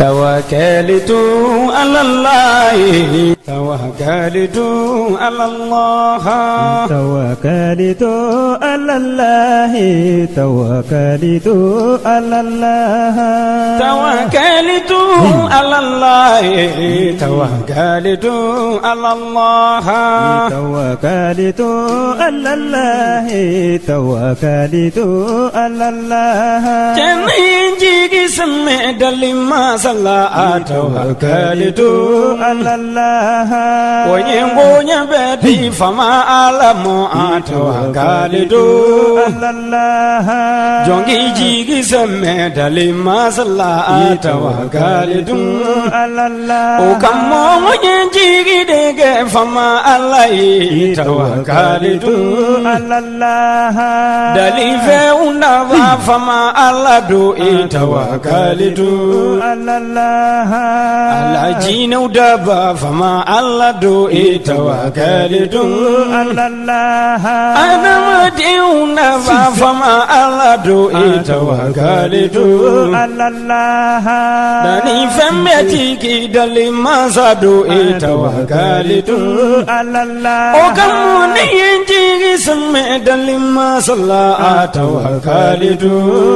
توكلت على الله توكلت على الله توكلت على الله توكلت على الله توكلت على الله توكلت على الله توكلت على الله توكلت على الله Jigi sɛmɛ dali masala tawakalitu على الله O ye bonya bɛ di fama ala ma tawakalitu على الله Jɔnki jigi sɛmɛ dali masala tawakalitu على الله O ka mɔgɔ ye jigi de kɛ fama ala ye tawakalitu على الله Dalifɛnw nafa fama ala don i tawakalitu على الله Ala jinɛw daba fama ala don i tawakalitu على الله Adamadenw nafa fama ala don i tawakalitu على الله Dani fɛn bɛɛ tigi dali masa don i tawakalitu على الله O ka mun ni ye jigi sɛmɛ dali masa la tawakalitu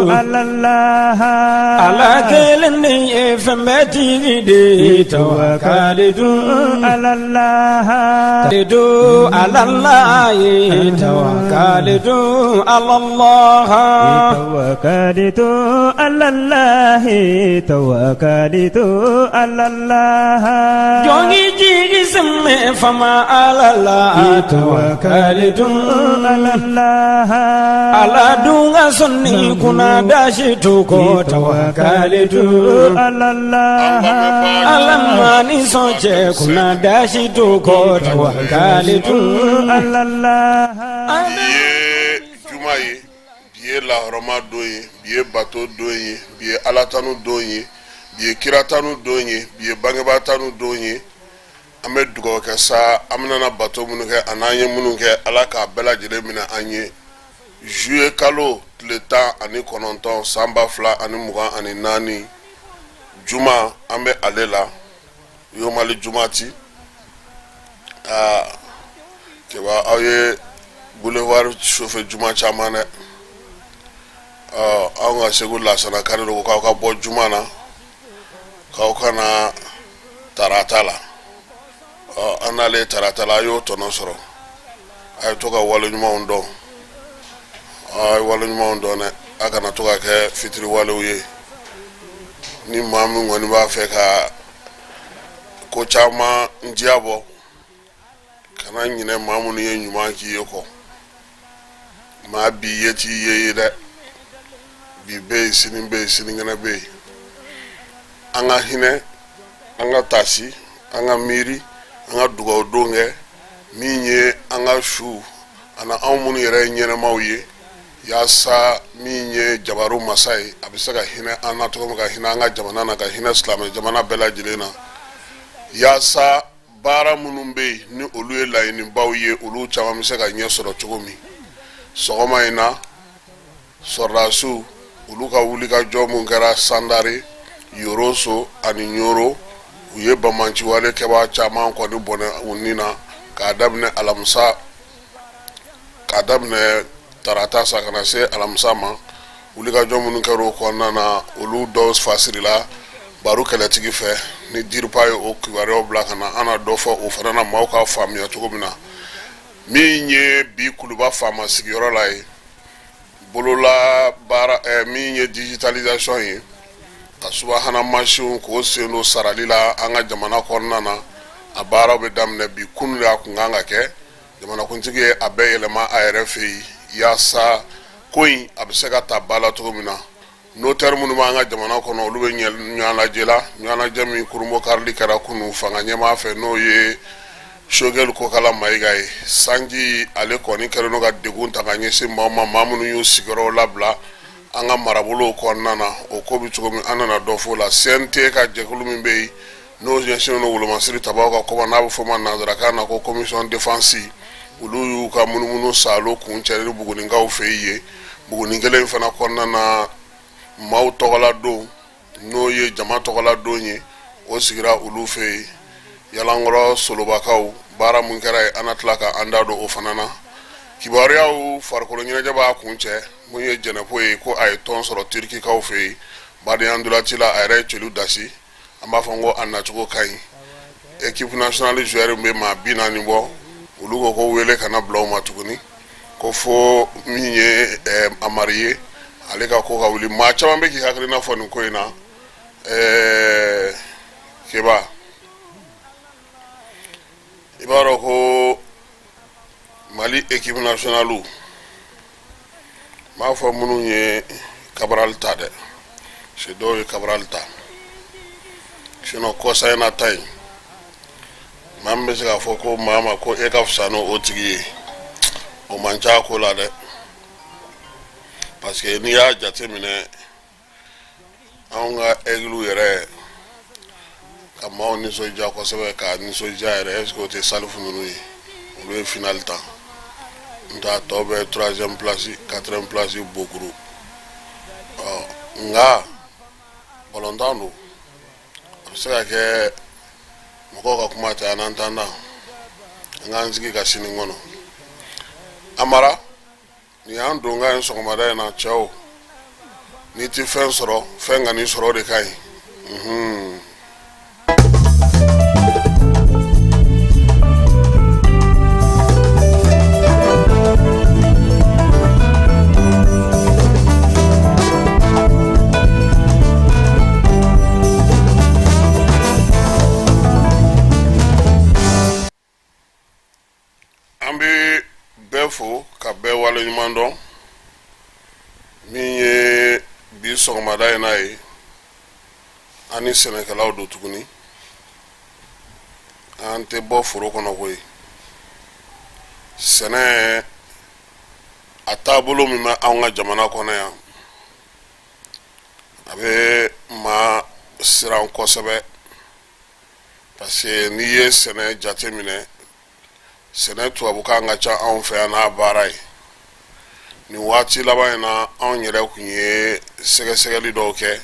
على الله Ala kelen de ye fɛn bɛɛ tigi de ye tawakalitu على الله Tawakalitu ala Allah ye tawakalitu ala Allah توكلت على الله توكلت على الله Jɔnki jigi sɛmɛ fama ala la tawakalitu على الله Ala dun ka sɔnni kunna dasi to kɔ tawakalitu على الله Ala ma ni sɔn cɛ kunna dasi to kɔ tawakalitu على الله Bi ye juma ye, bi ye lahɔrɔma don ye, bi ye bato don ye, bi ye alatanu don ye, bi ye kiratanu don ye, bi ye bangebaatanu don ye. An bɛ dugawu kɛ sa, an bɛna bato minnu kɛ ani an ye minnu kɛ, Ala k'a bɛɛ lajɛlen minɛ an ye. Juillet kalo tile 19 san 2024, juma, an bɛ ale la yomali jumati. Aa cɛba, aw ye boulevard chauffer juma caman dɛ. Ɔ anw ka Segu Lasana Kane ko k'aw ka bɔ juma na, k'aw kana tarata la. Ɔ an n'ale tarata la, a y'o tɔnɔ sɔrɔ. A ye to ka wale ɲumanw dɔn, a ye wale ɲumanw dɔn dɛ, a kana to ka kɛ fitiriwalew ye. Ni maa min kɔni b'a fɛ ka ko caman diya bɔ, kana ɲinɛ maa minnu ye ɲuman k'i ye kɔ. Maa bi ye t'i ye ye dɛ, bi bɛ yen, sini bɛ yen, sinikɛnɛ bɛ yen. An ka hinɛ, an ka tasi, an ka miiri, an ka dugawu don kɛ min ye an ka su ani anw minnu yɛrɛ ye ɲɛnɛmaw ye, yaasa min ye jabaru masa ye, a bɛ se ka hinɛ an na cogo min, ka hinɛ an ka jamana na, ka hinɛ silamɛ jamana bɛɛ lajɛlen na, yaasa baara minnu bɛ yen ni olu ye laɲinibaw ye, olu caman bɛ se ka ɲɛ sɔrɔ cogo min. Sɔgɔma in na, sɔrɔdasiw olu ka wulikajɔ mun kɛra Sandare, Yoroso ani Ɲoro, u ye bamanciwale kɛbaa caman kɔni bɔnɛ u ni na k'a daminɛ alamisa, k'a daminɛ tarata sa ka na se alamisa ma. Wulikajɔ minnu kɛra o kɔnɔna na, olu dɔw fasirila baro kɛlɛtigi fɛ ni DIRPA ye o kibaruyaw bila ka na. An na dɔ fɔ o fana na, maaw ka faamuya cogo min na. Min ye bi Kuluba faama sigiyɔrɔ la ye, bolola baara min ye digitalisation ye, ka subahana mansinw k'o sen don sarali la an ka jamana kɔnɔna na, a baaraw bɛ daminɛ bi. Kunun de a kun kan ka kɛ, jamanakuntigi ye a bɛɛ yɛlɛma a yɛrɛ fɛ yen, yaasa ko in a bɛ se ka ta ba la cogo min na. Notaire minnu b'an ka jamana kɔnɔ, olu bɛ ɲɔgɔnlajɛ la, ɲɔgɔnlajɛ min kurunbɔ karili kɛra kunun fanga ɲɛmaa fɛ, n'o ye Choguel Kokala Mayiga ye. Sanji ale kɔni kɛlen don ka degun ta ka ɲɛsin maaw ma, maa minnu y'u sigiyɔrɔw labila an ka marabolow kɔnɔna na. O ko bɛ cogo min, an nana dɔ fɔ o la. CNT ka jɛkulu min bɛ yen, n'o ɲɛsinnen don wolomasiri tabaw ka kɔma, n'a bɛ fɔ o ma nanzarakan na ko commission défense, olu y'u ka munumunu saalo kuncɛ ni Buguninkaw fɛ yen. Buguni kelen in fana kɔnɔna na, maaw tɔgɔla don N'o ye jama tɔgɔla don ye, o sigira olu fɛ yen. Yalankɔrɔ solobakaw, baara mun kɛra yen, an na tila ka an da don o fana na. Kibaruyaw, farikolo ɲɛnajɛ b'a kuncɛ. Mun ye jɛnɛpo ye, ko a ye tɔn sɔrɔ Turikikaw fɛ yen badenya ntolaci la, a yɛrɛ ye celu dasi. An b'a fɔ ko a nacogo ka ɲi. Équipe nationale joueur bɛ maa 40 bɔ, olu ko ko wele kana bila u ma tuguni, ko fo min ye Amari ye, ale ka ko ka wuli. Maa caman bɛ k'i hakilina fɔ nin ko in na. Keba, i b'a dɔn ko Mali équipe nationale, n b'a fɔ minnu ye Cabral ta dɛ, parce que dɔw ye Cabral ta, sinon kɔsa in na ta yen, maa min bɛ se k'a fɔ ko maa ma ko e ka fisa n'o tigi ye, o man ca ko la dɛ. Parce que n'i y'a jateminɛ, anw ka Aigles yɛrɛ ka maaw nisɔndiya kosɛbɛ, k'a nisɔndiya yɛrɛ, est ce que o tɛ Salifu ninnu ye? Olu ye finale ta, n t'a tɔ bɛ troisième place, quatrième place bokuru. Ɔ nka balontan don, a bɛ se ka kɛ mɔgɔw ka kuma tɛ. An n'an t'an da, an k'an sigi ka sini kɔnɔ. Amara, nin y'an donkan ye sɔgɔmada in na. Cɛw, n'i tɛ fɛn sɔrɔ, fɛn kan'i sɔrɔ, o de ka ɲi. An bɛ bɛɛ fo ka bɛɛ waleɲuman dɔn. Min ye bi sɔgɔmada in n'a ye, an ni sɛnɛkɛlaw don tuguni. An tɛ bɔ foro kɔnɔ koyi. Sɛnɛ a taabolo min bɛ anw ka jamana kɔnɔ yan, a bɛ maa siran kosɛbɛ, parce que n'i ye sɛnɛ jateminɛ, sɛnɛ tubabukan ka ca anw fɛ yan n'a baara ye. Nin waati laban in na, anw yɛrɛ tun ye sɛgɛsɛgɛli dɔw kɛ,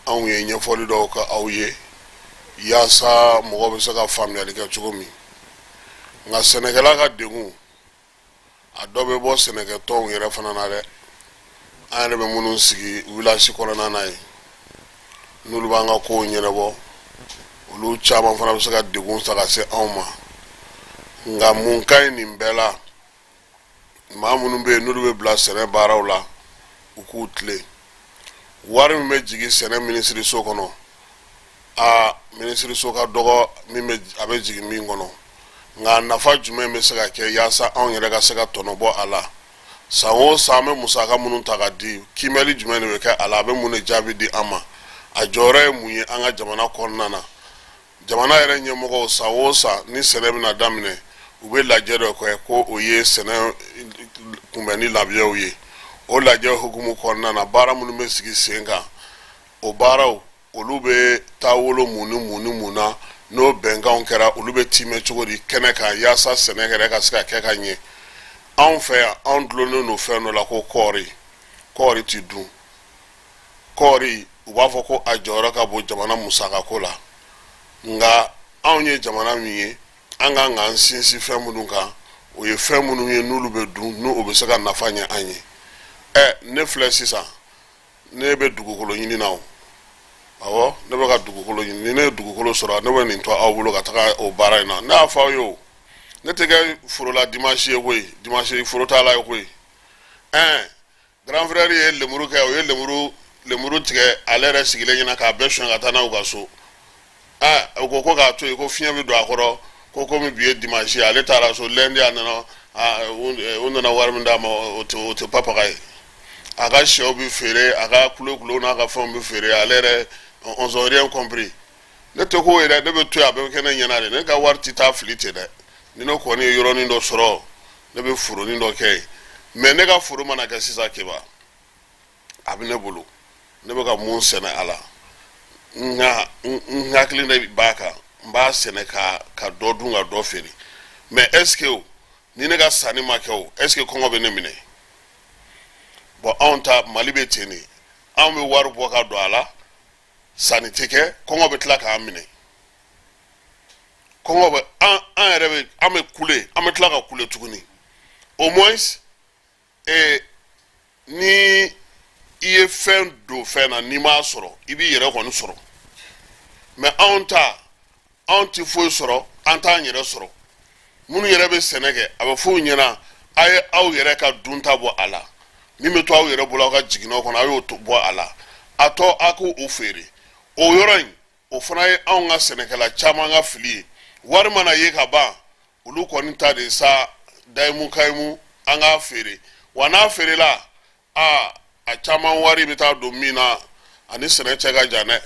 anw ye ɲɛfɔli dɔw kɛ aw ye yaasa mɔgɔ bɛ se ka faamuyali kɛ cogo min. Nka sɛnɛkɛla ka degun, a dɔ bɛ bɔ sɛnɛkɛtɔnw yɛrɛ fana na dɛ. An yɛrɛ bɛ minnu sigi village kɔnɔna na yen, n'olu b'an ka kow ɲɛnabɔ, olu caman fana bɛ se ka degun ta ka se anw ma. Nka mun ka ɲi nin bɛɛ la? Maa minnu bɛ yen n'olu bɛ bila sɛnɛ baaraw la, u k'u tilen. Wari min bɛ jigin sɛnɛ minisiriso kɔnɔ, aa, minisiriso ka dɔgɔ min bɛ a bɛ jigin min kɔnɔ, nka nafa jumɛn bɛ se ka kɛ yaasa anw yɛrɛ ka se ka tɔnɔ bɔ a la? San o san, an bɛ musaka minnu ta ka di, kiimɛli jumɛn de bɛ kɛ a la? A bɛ mun de jaabi di an ma? A jɔyɔrɔ ye mun ye an ka jamana kɔnɔna na? Jamana yɛrɛ ɲɛmɔgɔw, san o san ni sɛnɛ bɛna daminɛ, u bɛ lajɛ dɔ kɛ ko o ye sɛnɛ kunbɛnni labɛnw ye. O lajɛ hukumu kɔnɔna na, baara minnu bɛ sigi sen kan, o baaraw olu bɛ taa wolo mun ni mun ni mun na? N'o bɛnkanw kɛra, olu bɛ tiimɛ cogo di kɛnɛ kan yaasa sɛnɛ yɛrɛ ka se ka kɛ ka ɲɛ anw fɛ yan? Anw dulonnen don fɛn dɔ la ko kɔɔri. Kɔɔri ti dun. Kɔɔri, u b'a fɔ ko a jɔyɔrɔ ka bon jamana musakako la, nka anw ye jamana min ye, an kan k'an sinsin fɛn minnu kan, o ye fɛn minnu ye n'olu bɛ dun, n'o bɛ se ka nafa ɲɛ an ye. Ɛ, ne filɛ sisan, ne bɛ dugukolo ɲini na o. Awɔ, ne bɛ ka dugukolo ɲini. Ni ne ye dugukolo sɔrɔ, ne bɛ nin to aw bolo ka taga o baara in na. Ne y'a fɔ aw ye o, ne tɛ kɛ foro la dimanche ye koyi. Dimanche foro t'a la ye koyi. Ɛn, grand frère ye lemuru kɛ, o ye lemuru tigɛ ale yɛrɛ sigilen ɲɛna k'a bɛɛ suɲɛ ka taa n'a u ka so. Aa, u ko ko k'a to yen, ko fiɲɛ bɛ don a kɔrɔ, ko komi bi ye dimanche ye, ale taara so. Lundi a nana, u nana wari min d'a ma, o tɛ papaga ye. A ka sɛw bɛ feere, a ka kulo n'a ka fɛnw bɛ feere, ale yɛrɛ, on ont rien compris. Ne tɛ k'o ye dɛ, ne bɛ to yen, a bɛ kɛ ne ɲɛna de. Ne ka wari tɛ taa fili ten dɛ. Ni ne kɔni ye yɔrɔnin dɔ sɔrɔ, ne bɛ foronin dɔ kɛ yen. Mais ne ka foro mana kɛ sisan, Keba, a bɛ ne bolo, ne bɛ ka mun sɛnɛ a la, nka n hakili de b'a kan, n b'a sɛnɛ ka dɔ dun ka dɔ feere. Mais est ce que o ni ne ka sanni ma kɛ o, est ce que kɔngɔ bɛ ne minɛ? Bon, anw ta Mali bɛ ten de. Anw bɛ wari bɔ ka don a la. Sanni tɛ kɛ, kɔngɔ bɛ tila k'an minɛ. Kɔngɔ bɛ an, an yɛrɛ bɛ, an bɛ kule, an bɛ tila ka kule tuguni. Au moins ni i ye fɛn don fɛn na, n'i m'a sɔrɔ, i b'i yɛrɛ kɔni sɔrɔ. Mais anw ta, anw tɛ foyi sɔrɔ, an t'an yɛrɛ sɔrɔ. Minnu yɛrɛ bɛ sɛnɛ kɛ, a bɛ f'u ɲɛna: a ye aw yɛrɛ ka dunta bɔ a la, min bɛ to aw yɛrɛ bolo aw ka jiginɛw kɔnɔ, a y'o bɔ a la, a tɔ a k'o feere. O yɔrɔ in, o fana ye anw ka sɛnɛkɛla caman ka fili ye. Wari mana ye ka ban, olu kɔni ta de sa, dayimu kayimu, an k'a feere. Wa n'a feerela, aa, a caman wari bɛ taa don min na, ani sɛnɛ cɛ ka jan dɛ.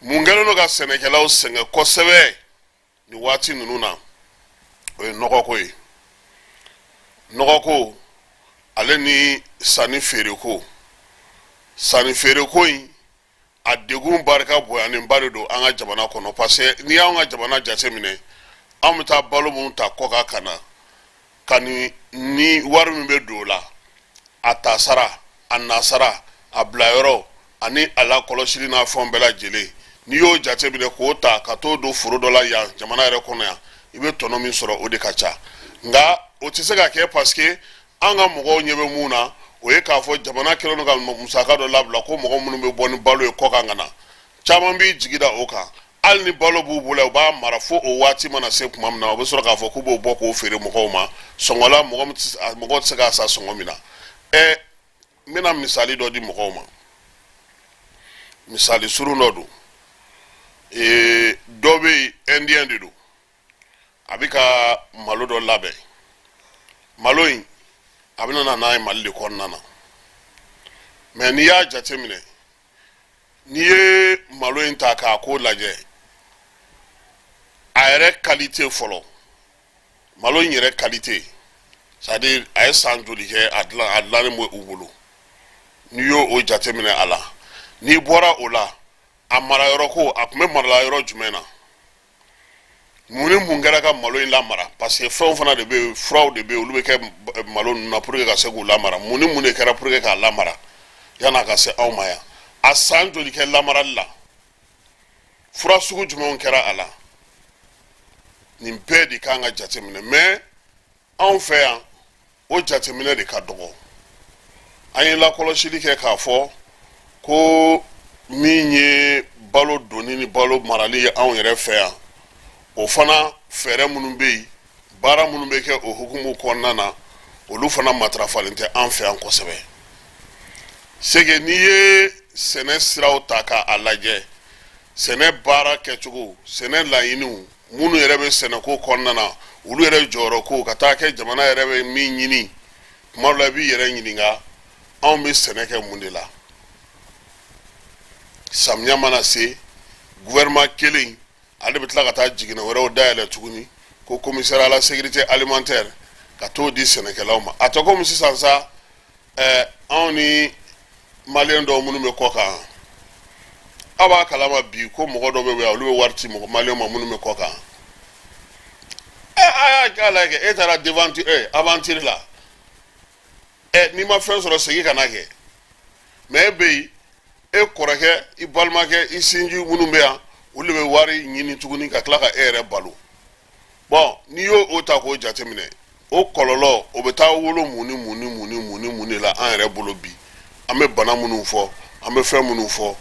Mun kɛlen don ka sɛnɛkɛlaw sɛgɛn kosɛbɛ nin waati ninnu na? O ye nɔgɔko ye. Nɔgɔko, ale ni sanni feereko. Sanni feereko in, a degun barika bonyanenba de don an ka jamana kɔnɔ, parce que n'i y'anw ka jamana jateminɛ, anw bɛ taa balo minnu ta kɔkan ka na, ka ni wari min bɛ don o la, a ta sara, a na sara, a bila yɔrɔ ani a lakɔlɔsili n'a fɛnw bɛɛ lajɛlen, n'i y'o jateminɛ k'o ta ka t'o don foro dɔ la yan jamana yɛrɛ kɔnɔ yan, i bɛ tɔnɔ min sɔrɔ, o de ka ca. Nka o tɛ se ka kɛ, parce que an ka mɔgɔw ɲɛ bɛ mun na, o ye k'a fɔ jamana kɛlen don ka musaka dɔ labila ko mɔgɔ minnu bɛ bɔ ni balo ye kɔkan ka na, caman b'i jigi da o kan. Hali ni balo b'u bolo, u b'a mara fo o waati mana se tuma min na, u bɛ sɔrɔ k'a fɔ k'u b'o bɔ k'o feere mɔgɔw ma sɔngɔ la, mɔgɔ tɛ se k'a san sɔngɔ min na. N bɛna misali dɔ di mɔgɔw ma, misali surun dɔ don. Dɔ bɛ yen, indien de don, a bɛ ka malo dɔ labɛn. Malo in, a bɛna na n'a ye Mali de kɔnɔna na. Mais n'i y'a jateminɛ, n'i ye malo in ta k'a ko lajɛ, a yɛrɛ qualité fɔlɔ, malo in yɛrɛ qualité, c'est à dire a ye san joli kɛ a dilan, a dilannen bɛ u bolo, n'i y'o o jateminɛ a la, n'i bɔra o la, a mara yɔrɔ ko, a tun bɛ marala yɔrɔ jumɛn na, mun ni mun kɛra ka malo in lamara? Parce que fɛnw fana de bɛ yen, furaw de bɛ yen, olu bɛ kɛ malo ninnu na pour que ka se k'u lamara. Mun ni mun de kɛra pour que k'a lamara yan'a ka se anw ma yan? A san joli kɛ lamarali la? Fura sugu jumɛnw kɛra a la? Nin bɛɛ de kan ka jateminɛ. Mais anw fɛ yan, o jateminɛ de ka dɔgɔ. An ye lakɔlɔsili kɛ k'a fɔ ko min ye balo donni ni balo marali ye anw yɛrɛ fɛ yan, o fana fɛɛrɛ minnu bɛ yen, baara minnu bɛ kɛ o hukumu kɔnɔna na, olu fana matarafalen tɛ an fɛ yan kosɛbɛ. Sege, n'i ye sɛnɛ siraw ta k'a lajɛ, sɛnɛ baara kɛcogo, sɛnɛ laɲiniw, minnu yɛrɛ bɛ sɛnɛko kɔnɔna na, olu yɛrɛ jɔyɔrɔ ko, ka taa kɛ jamana yɛrɛ bɛ min ɲini, tuma dɔ la i b'i yɛrɛ ɲininka: anw bɛ sɛnɛ kɛ mun de la? Samiya mana se, gouvernement kelen ale bɛ tila ka taa jiginɛ wɛrɛw dayɛlɛ tuguni ko commissariat à la sécurité alimentaire, ka t'o di sɛnɛkɛlaw ma. A tɛ komi sisan sa, anw ni maliyɛn dɔw minnu bɛ kɔ kan, aw b'a kalama bi ko mɔgɔ dɔw bɛ yan, olu bɛ wari ci mɔgɔ maliyɛn ma minnu bɛ kɔ kan. A y'a k'a lajɛ, e taara devanture aventure la, n'i ma fɛn sɔrɔ, segin ka na kɛ. Mais e bɛ yen, e kɔrɔkɛ, i balimakɛ, i sinji minnu bɛ yan, olu de bɛ wari ɲini tuguni ka tila ka e yɛrɛ balo. Bon, n'i y'o o ta k'o jateminɛ, o kɔlɔlɔ o bɛ taa wolo mun ni mun ni mun ni mun ni mun de la an yɛrɛ bolo bi? An bɛ bana minnu fɔ, an bɛ fɛn minnu fɔ,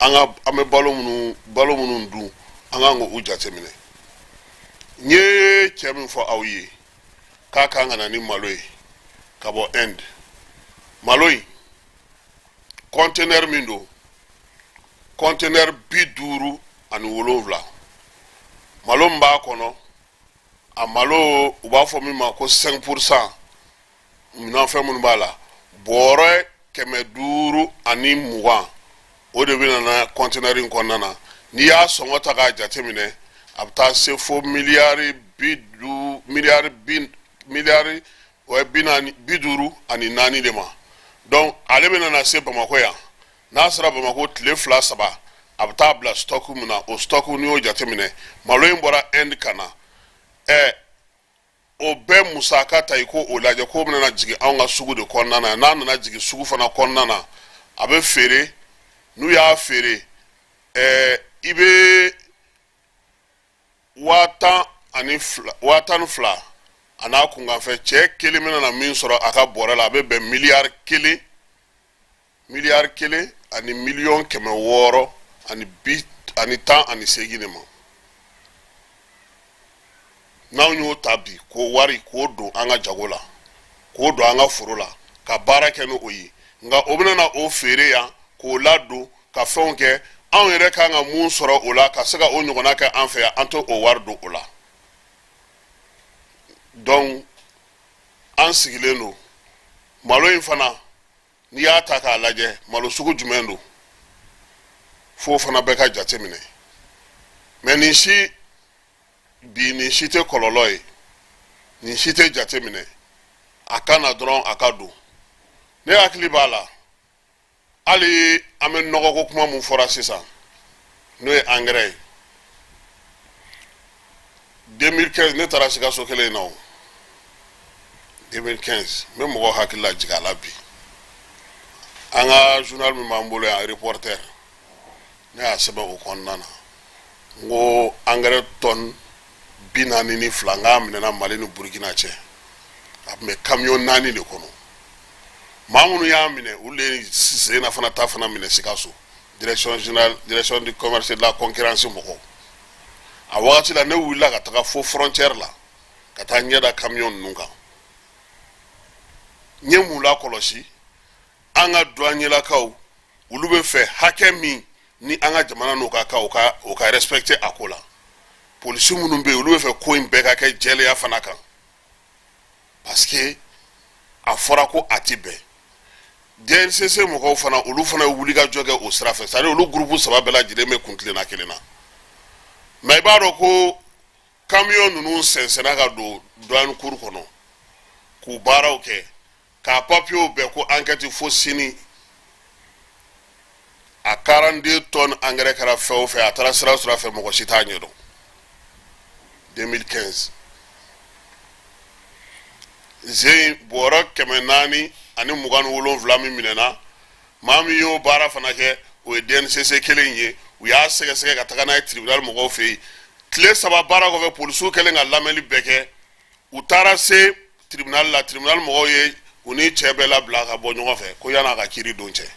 an ka an bɛ balo minnu dun, an kan k'o jateminɛ. N ye cɛ min fɔ aw ye k'a kan ka na ni malo ye ka bɔ Inde, malo in conteneur min don, conteneur 57, malo min b'a kɔnɔ, a malo, u b'a fɔ min ma ko 5%, minɛnfɛn minnu b'a la, bɔrɛ 520, o de bɛ na conteneur in kɔnɔna na. N'i y'a sɔngɔ ta k'a jateminɛ, a bɛ taa se fo miliyari 50, miliyari bi, miliyari o ye 40, 54 de ma. Donc ale bɛ na se Bamakɔ yan. N'a sera Bamakɔ, tile 2, 3, a bɛ taa bila stock min na, o stock, n'i y'o jateminɛ, malo in bɔra Inde ka na, o bɛɛ musaka ta, i ko o lajɛ k'o bɛna jigin anw ka sugu de kɔnɔna na. N'a nana jigin sugu fana kɔnɔna na, a bɛ feere. N'u y'a feere, I bɛ 12,000, 12,000 a n'a kunkanfɛn, cɛ kelen bɛna na min sɔrɔ a ka bɔrɛ la, a bɛ bɛn miliyari 1, miliyari 1 ani miliyɔn 600 ani bi ani tan ani seegin de ma. N'anw y'o ta bi k'o wari k'o don an ka jago la, k'o don an ka foro la, ka baara kɛ ni o ye, nka o bɛna na o feere yan k'o ladon ka fɛnw kɛ, anw yɛrɛ kan ka mun sɔrɔ o la ka se ka o ɲɔgɔnna kɛ an fɛ yan, an tɛ o wari don o la. Donc an sigilen don malo in fana, n'i y'a ta k'a lajɛ, malo sugu jumɛn don, f'o fana bɛɛ ka jate minɛ. Mais nin si bi, nin si tɛ kɔlɔlɔ ye, nin si tɛ jate minɛ. A ka na dɔrɔn, a ka don. Ne hakili b'a la, hali an bɛ nɔgɔko kuma mun fɔra sisan, n'o ye angɛrɛ ye, 2015 ne taara Sikaso kelen in na. O 2015, n bɛ mɔgɔw hakili lajigin a la bi. An ka journal min b'an bolo yan, Reporter, ne y'a sɛbɛn o kɔnɔna na n ko angɛrɛ tɔni 42, n k'a minɛna Mali ni Burukina cɛ. A tun bɛ kamiyɔn naani de kɔnɔ. Maa minnu y'a minɛ, olu de ye sen na fana ta fana minɛ Sikaso, direction générale, direction du commerce et de la concurrence mɔgɔw. A wagati la, ne wulila ka taga fo frontière la ka taa ɲɛ da kamiyɔn ninnu kan. N ye mun lakɔlɔsi? An ka douanier-lakaw, olu bɛ fɛ hakɛ min ni an ka jamana n'o ka kan, o ka respecter a ko la. Polisi minnu bɛ yen, olu bɛ fɛ ko in bɛɛ ka kɛ jɛlenya fana kan, parce que a fɔra ko a ti bɛn. DNCC mɔgɔw fana, olu fana ye wulikajɔ kɛ o sira fɛ. C'est à dire, olu groupe saba bɛɛ lajɛlen bɛ kuntilenna kelen na. Mais i b'a dɔn ko camion ninnu sɛnsɛnna ka don douane cour kɔnɔ k'u baaraw kɛ, k'a papiyew bɛɛ ko enquête fo sini. A 42 tonnes engrais kɛra fɛn o fɛn, a taara sira o sira fɛ, mɔgɔ si t'a ɲɛdɔn. 2015 zen, bɔrɔ 427 min minɛna, maa min y'o baara fana kɛ, o ye DNCC kelen ye. U y'a sɛgɛsɛgɛ ka taga n'a ye tribunal mɔgɔw fɛ yen. Tile 3 baara kɔfɛ, polisiw kɛlen ka lamɛnni bɛɛ kɛ, u taara se tribunal la. Tribunal mɔgɔw ye u ni cɛ bɛɛ labila ka bɔ ɲɔgɔn fɛ ko yan'a ka kiiri don cɛ.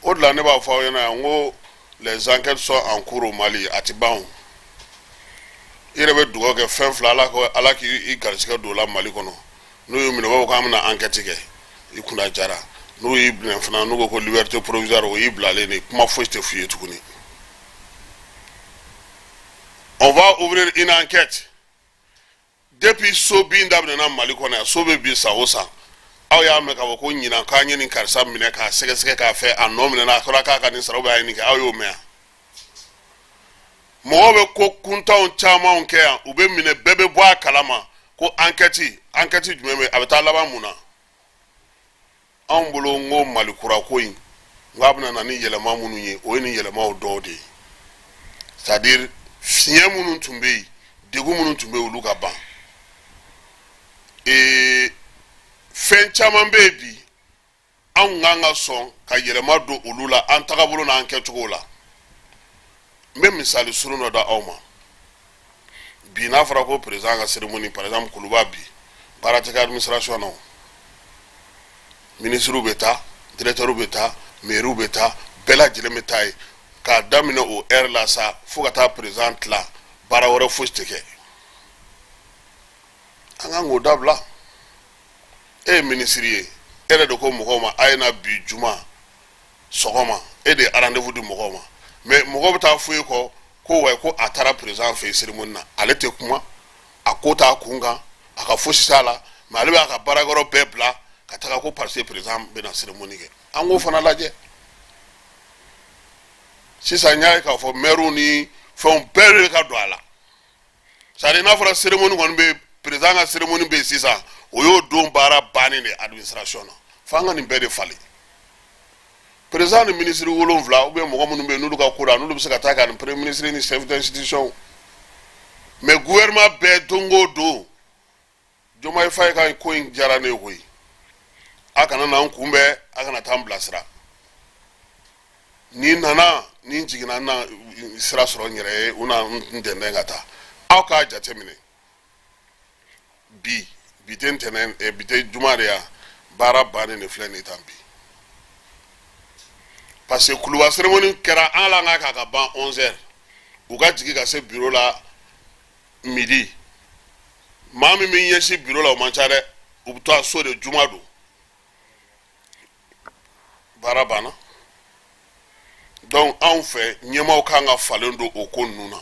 O de la ne b'a fɔ aw ɲɛna yan n ko les enquêtes sont en cours au Mali. A ti ban o. I yɛrɛ bɛ dugawu kɛ fɛn fila, Ala ko Ala k'i garisɛgɛ don o la Mali kɔnɔ. N'u y'u minɛ, u b'a fɔ k'an bɛna enquête kɛ, i kunna jara. N'u y'i minɛ fana, n'u ko ko liberté provisoire, o y'i bilalen de, kuma foyi tɛ f'u ye tuguni. On va ouvrir une enquête. Depuis so bin daminɛna Mali kɔnɔ yan, so bɛ bin san o san. Aw y'a mɛn k'a fɔ ko ɲinan k'an ye nin karisa minɛ k'a sɛgɛsɛgɛ k'a fɛ, a nɔ minɛna, a fɔra k'a ka nin sara, ou bien a ye nin kɛ? Aw y'o mɛn yan? Mɔgɔw bɛ ko kuntanw camanw kɛ yan, u bɛ minɛ, bɛɛ bɛ bɔ a kalama ko enquête. Enquête jumɛn bɛ, a bɛ taa laban mun na? Anw bolo, n ko Mali kura ko in, n k'a bɛna na ni yɛlɛma minnu ye, o ye nin yɛlɛmaw dɔw de ye. C'est à dire, fiɲɛ minnu tun bɛ yen, degun minnu tun bɛ yen, olu ka ban. Fɛn caman bɛ yen bi, anw kan ka sɔn ka yɛlɛma don olu la, an tagabolo n'an kɛcogo la. N bɛ misali surun dɔ da aw ma bi. N'a fɔra ko président ka cérémonie, par exemple Kuluba, bi baara tɛ kɛ administration na. O ministres bɛ taa, directeurs bɛ taa, maires bɛ taa, bɛɛ lajɛlen bɛ taa yen. K'a daminɛ o heure la sa fo ka taa président tila, baara wɛrɛ fosi tɛ kɛ. An kan k'o dabila. E ye minisiri ye, e yɛrɛ de ko mɔgɔw ma a ye na bi juma sɔgɔma, e de ye rendez-vous di mɔgɔw ma. Mais mɔgɔw bɛ taa fɔ e kɔ ko wa ko a taara président fɛ yen cérémonie na. Ale tɛ kuma, a ko t'a kun kan, a ka fosi t'a la, mais ale b'a ka baarakɛyɔrɔ bɛɛ bila ka taga ko parce que président bɛna cérémonie kɛ. An k'o fana lajɛ. Sisan n y'a ye k'a fɔ maires ni fɛnw bɛɛ de ka don a la. C'est à dire, n'a fɔra cérémonie kɔni bɛ, président ka cérémonie bɛ yen sisan, o y'o don baara bannen de administration na. F'an ka nin bɛɛ de falen. Président ni ministre wolonfila ou bien mɔgɔ minnu bɛ yen n'olu ka ko la, n'olu bɛ se ka taa ka nin premier ministre ni chef d'institution, mais gouvernement bɛɛ don o don. Diomaye Faye ka ko in diyara ne ye koyi. A kana na n kunbɛn, a kana taa n bilasira. Ni nana, ni n jiginna, n na sira sɔrɔ n yɛrɛ ye, u na n dɛndɛn ka taa. Aw k'a jateminɛ bi, bi tɛ ntɛnɛn, bi tɛ juma de ya, baara bannen de filɛ nin ye tan bi, parce que kuluba cérémonie kɛra an la, an ka k'a ka ban 11 heures, u ka jigin ka se bureau la midi. Maa min bɛ ɲɛsin bureau la, o man ca dɛ, u bɛ taa so de. Juma don, baara banna. Donc anw fɛ, ɲɛmaaw kan ka falen don o ko ninnu na.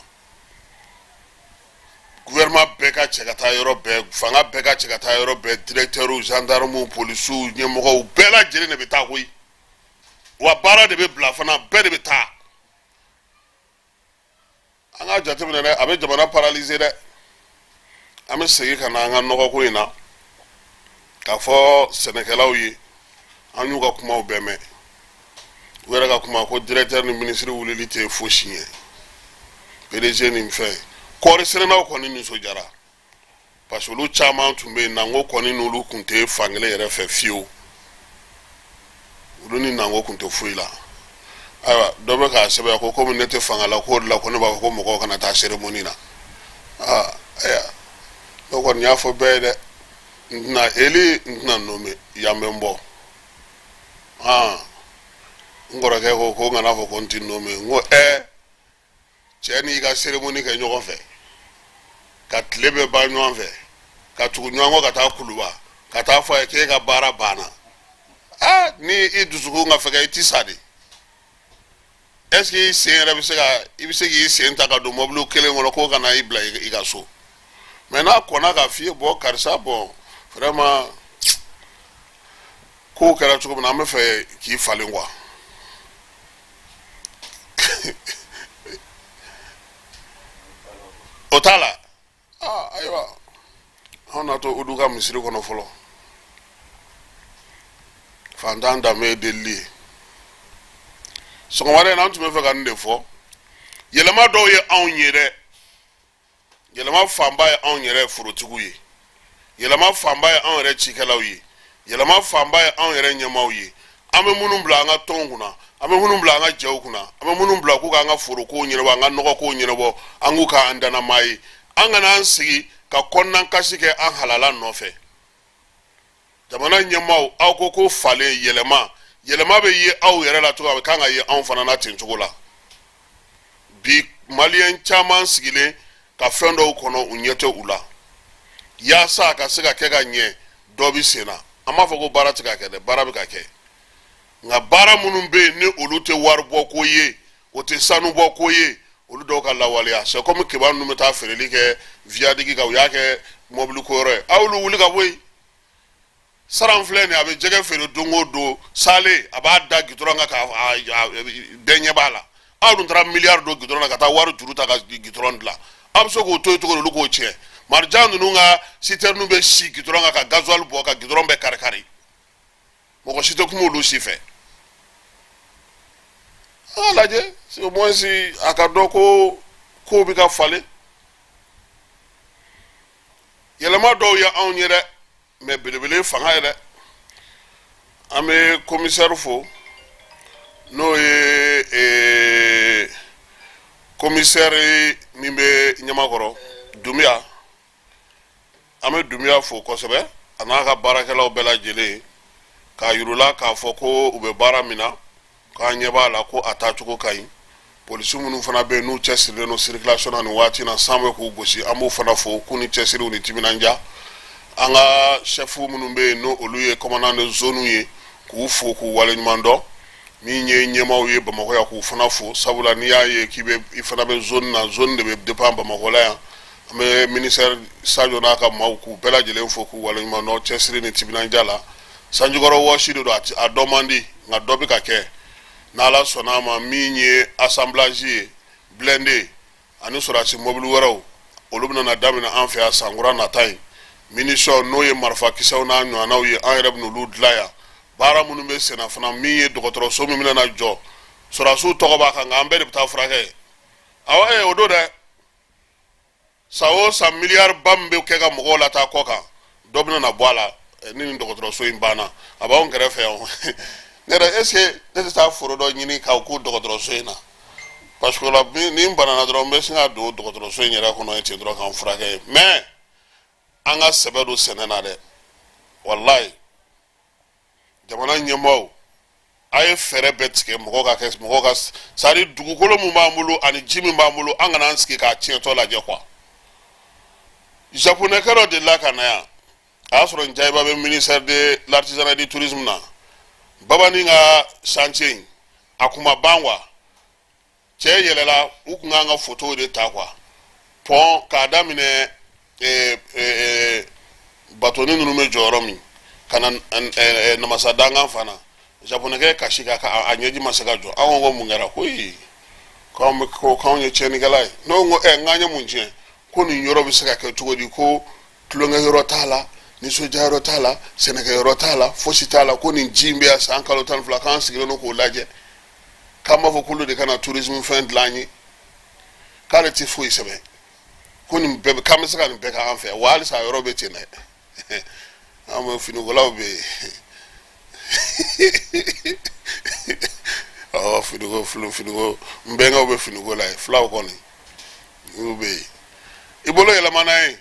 Gouvernement bɛɛ ka cɛ ka taa yɔrɔ bɛɛ, fanga bɛɛ ka cɛ ka taa yɔrɔ bɛɛ, directeurs, gendarmes, polisiw, ɲɛmɔgɔw bɛɛ lajɛlen de bɛ taa koyi. Wa baara de bɛ bila fana, bɛɛ de bɛ taa. An k'a jateminɛ dɛ, a bɛ jamana paralyser dɛ. An bɛ segin ka na an ka nɔgɔko in na k'a fɔ sɛnɛkɛlaw ye, an y'u ka kumaw bɛɛ mɛn. U yɛrɛ ka kuma ko directeur ni ministre wulili tɛ fosi ɲɛ, PDG ni fɛn. Kɔɔri sɛnɛnaw kɔni nisɔndiyara, parce que olu caman tun bɛ yen, nango kɔni n'olu tun tɛ fankelen yɛrɛ fɛ fiyewu, olu ni nango tun tɛ foyi la. Ayiwa, dɔ bɛ k'a sɛbɛn ko komi ne tɛ fanga la, k'o de la ko ne b'a fɔ ko mɔgɔw kana taa cérémonie na. Aa, ayiwa, ne kɔni y'a fɔ bɛɛ ye dɛ, n tɛna élu, n tɛna nommé, yan bɛ n bɔ. Aa, n kɔrɔkɛ ko ko n kana fɔ ko n tɛ nommé. N ko ɛɛ, cɛ n'i ka cérémonie kɛ ɲɔgɔn fɛ, ka tile bɛɛ ban ɲɔgɔn fɛ, ka tugu ɲɔgɔn kɔ ka taa kuluba, ka taa fɔ a ye k'e ka baara banna. Aa, ni i dusukun ka fɛgɛ, i ti sa de. Est ce que i sen yɛrɛ bɛ se ka, i bɛ se k'i sen ta ka don mɔbili kelen kɔnɔ k'o ka na i bila i ka so? Mais n'a kɔnna k'a f'i ye, bɔn karisa, bɔn vraiment kow kɛra cogo min na, an bɛ fɛ k'i falen quoi, o t'a la. Aa, ayiwa, anw na to olu ka misiri kɔnɔ fɔlɔ. Fantan danbe ye delili ye. Sɔgɔmada in na, an tun bɛ fɛ ka nin de fɔ. Yɛlɛma dɔw ye anw ye dɛ, yɛlɛma fanba ye anw yɛrɛ forotigiw ye, yɛlɛma fanba ye anw yɛrɛ cikɛlaw ye, yɛlɛma fanba ye anw yɛrɛ ɲɛmaaw ye. An bɛ minnu bila an ka tɔnw kunna, an bɛ minnu bila an ka jɛw kunna, an bɛ minnu bila k'u k'an ka forokow ɲɛnabɔ, an ka nɔgɔkow ɲɛnabɔ, an k'u k'an dannamaa ye. An kana an sigi ka kɔnɔna kasi kɛ an halala nɔfɛ. Jamana ɲɛmaaw, aw ko ko falen, yɛlɛma, yɛlɛma bɛ ye aw yɛrɛ la cogo, a bɛ kan ka ye anw fana na ten cogo la. Bi maliyɛn caman sigilen ka fɛn dɔw kɔnɔ, u ɲɛ tɛ u la. Yaasa a ka se ka kɛ ka ɲɛ, dɔ bɛ sen na. An b'a fɔ ko baara tɛ ka kɛ dɛ, baara bɛ ka kɛ, nka baara minnu bɛ yen ni olu tɛ waribɔ ko ye, o tɛ sanubɔ ko ye, olu dɔw ka lawaleya. C'est comme keba ninnu bɛ taa feereli kɛ viaduc kan, u y'a kɛ mɔbili ko yɔrɔ ye. Aw y'olu wuli ka bɔ yen. Saran filɛ nin ye, a bɛ jɛgɛ feere don o don sale, a b'a da gidɔrɔn kan, k'a bɛɛ ɲɛ b'a la. Aw dun taara miliyari don gidɔrɔn na ka taa wari juru ta ka gidɔrɔn dilan, aw bɛ se k'o to yen cogo di olu k'o tiɲɛ? Marijan ninnu ka citerne bɛ si gidɔrɔn kan ka gasoil bɔ ka gidɔrɔn bɛɛ kari kari, mɔgɔ si tɛ kuma olu si fɛ. An k'a lajɛ, au moins a ka dɔn ko kow bɛ ka falen. Yɛlɛma dɔw ye anw ye dɛ, mais belebele fanga ye dɛ. An bɛ commissaire fo, n'o ye commissaire min bɛ Ɲamakɔrɔ, Dunbiya. An bɛ Dunbiya fo kosɛbɛ, a n'a ka baarakɛlaw bɛɛ lajɛlen, k'a yir'u la k'a fɔ ko u bɛ baara min na, k'an ɲɛ b'a la ko a taacogo ka ɲi. Polisi minnu fana bɛ yen n'u cɛsirilen don circulation na nin waati na, san bɛ k'u gosi, an b'u fana fo k'u ni cɛsiriw ni timinandiya. An ka chef minnu bɛ yen n'o olu ye commandant de zone ye, k'u fo k'u waleɲuman dɔn. Min ye ɲɛmaaw ye Bamakɔ yan, k'u fana fo, sabula n'i y'a ye k'i bɛ i fana bɛ zone na, zone de bɛ dépend Bamakɔ la yan. An bɛ ministère Sadio n'a ka maaw, k'u bɛɛ lajɛlen fo k'u waleɲuman dɔn cɛsiri ni timinandiya la. Sanjikɔrɔ wɔsi de don, a dɔ man di, nka dɔ bɛ ka kɛ n'Ala sɔnna a ma. Min ye assemblage ye, blindé ani sɔrɔdasi mobili wɛrɛw, olu bɛna na daminɛ an fɛ yan sankura nata in. Munition, n'o ye marifakisɛw n'a ɲɔgɔnnaw ye, an yɛrɛ bɛ n'olu dilan yan. Baara minnu bɛ senna fana, min ye dɔgɔtɔrɔso min bɛna na jɔ, sɔrɔdasiw tɔgɔ b'a kan, nka an bɛɛ de bɛ taa furakɛ. Awɔ, o don dɛ. San o san, miliyari ba min bɛ kɛ ka mɔgɔw lataa kɔ kan, dɔ bɛna na bɔ a la. ni nin dɔgɔtɔrɔso in banna a b'anw kɛrɛfɛ yan ne yɛrɛ est ce que ne tɛ taa foro dɔ ɲini k'aw k'o dɔgɔtɔrɔso in na parce que la ni n banana dɔrɔn n bɛ sin ka don dɔgɔtɔrɔso in yɛrɛ kɔnɔ yen ten dɔrɔn k'an furakɛ yen. Mais an ka sɛbɛ don sɛnɛ na dɛ, walayi. Jamana ɲɛmaaw, a ye fɛɛrɛ bɛɛ tigɛ mɔgɔ ka kɛ mɔgɔ ka, c'est à dire dugukolo min b'an bolo ani ji min b'an bolo, an kana an sigi k'a tiɲɛtɔ lajɛ quoi. Japonɛkɛ dɔ delila ka na yan, a y'a sɔrɔ Njayiba bɛ ministère de l'artisanat et du tourisme na. Babani ka chantier in, a kun ma ban quoi. Cɛ yɛlɛla, u kun kan ka photo de ta quoi, pont k'a daminɛ batoni ninnu bɛ jɔ yɔrɔ min ka na namasa dankan fana. Japonɛkɛ kasi ka a ɲɛji ma se ka jɔ. An ko mun kɛra? Ko ee, k'anw bɛ ko k'anw ye tiɲɛnikɛla ye. Ne ko ɛ, n k'an ye mun tiɲɛ? Ko nin yɔrɔ bɛ se ka kɛ cogo di ko tulonkɛ yɔrɔ t'a la, nisɔndiya yɔrɔ t'a la, sɛnɛkɛ yɔrɔ t'a la, fosi t'a la, ko nin ji in bɛ yan san kalo 12, k'an sigilen don k'o lajɛ, k'an b'a fɔ k'olu de ka na tourisme fɛn dilan an ye, k'ale tɛ foyi sɛbɛn, ko nin bɛɛ k'an bɛ se ka nin bɛɛ k'an fɛ wa halisa a yɔrɔ bɛ ten dɛ. An bɛ finikolaw bɛ yen, ɔ finiko finiko, n bɛnkɛw bɛ finiko la yen, fulaw kɔni olu bɛ yen. I bolo yɛlɛma n'a ye.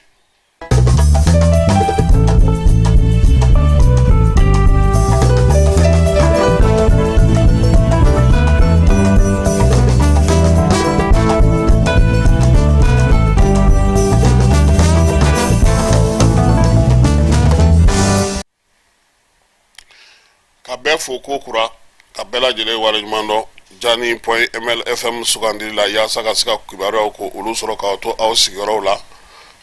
Ka bɛɛ fo ko kura, ka bɛɛ lajɛlen waleɲuman dɔn jani point mlfm sugandili la yaasa ka se ka kibaruyaw ko olu sɔrɔ k'aw to aw sigiyɔrɔw la.